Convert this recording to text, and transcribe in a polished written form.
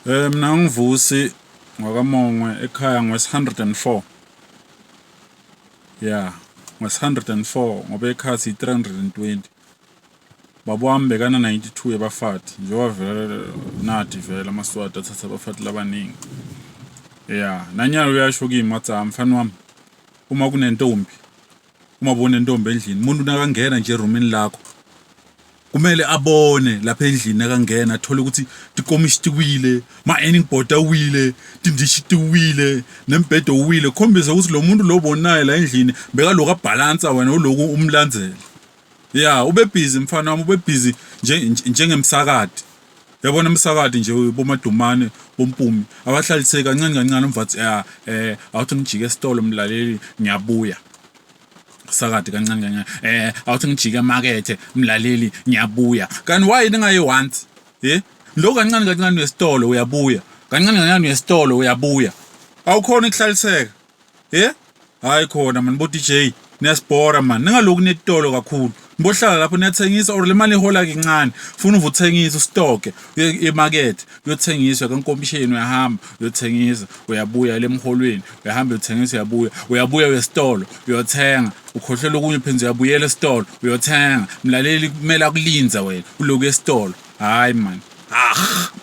Mina ngivusi ngwakamongwe ekhaya ngwes 104. Yeah, ngwes 104 ngoba ekhaya siyi 320. Baba wami bekana 92 ebafati njengoba vele nathi vele amaSwati athatha abafati labaningi. Yeah, nanyalo uyasho kimi wathi ah mfana wami uma kunentombi uma bona intombi endlini umuntu nakangena nje erumini lakho kumele abone lapha endlini nakangena athole ukuthi tikomishi tiwile ma-earning board awile tindishi tiwile nembhedo uwile khombisa ukuthi lo muntu lo bonayo la endlini bekaloku abhalansa wena uloku umlandzela ya ube busy mfana wami ube busy njengemsakadi yabona umsakadi nje bomadumane bompumi abahlaliseki kancane kancane umvathi ya awuthi ngijike esitolo mlaleli ngiyabuya sakade kancane kancane awuthi ngijike emakethe mlaleli ngiyabuya kanti why ningayi once lo kancane kancane uyesitolo uyabuya kancane kancane uyesitolo uyabuya awukhona ukuhlaliseka hayi khona man bo DJ niyasibhora man ningaloku netitolo kakhulu nibohlala lapho niyathengisa or le mali ihola kancane funa uve uthengisa ustoke uye emakethe uyothengiswa kankompisheni uyahamba uyothengisa uyabuya lemholweni uyahamba uyothengisa uyabuya uyabuya uyesitolo uyothenga ukhohlelwa okunye phinde uyabuyela esitolo uyothenga mlaleli kumele akulinze wena uloku esitolo hayi man ah.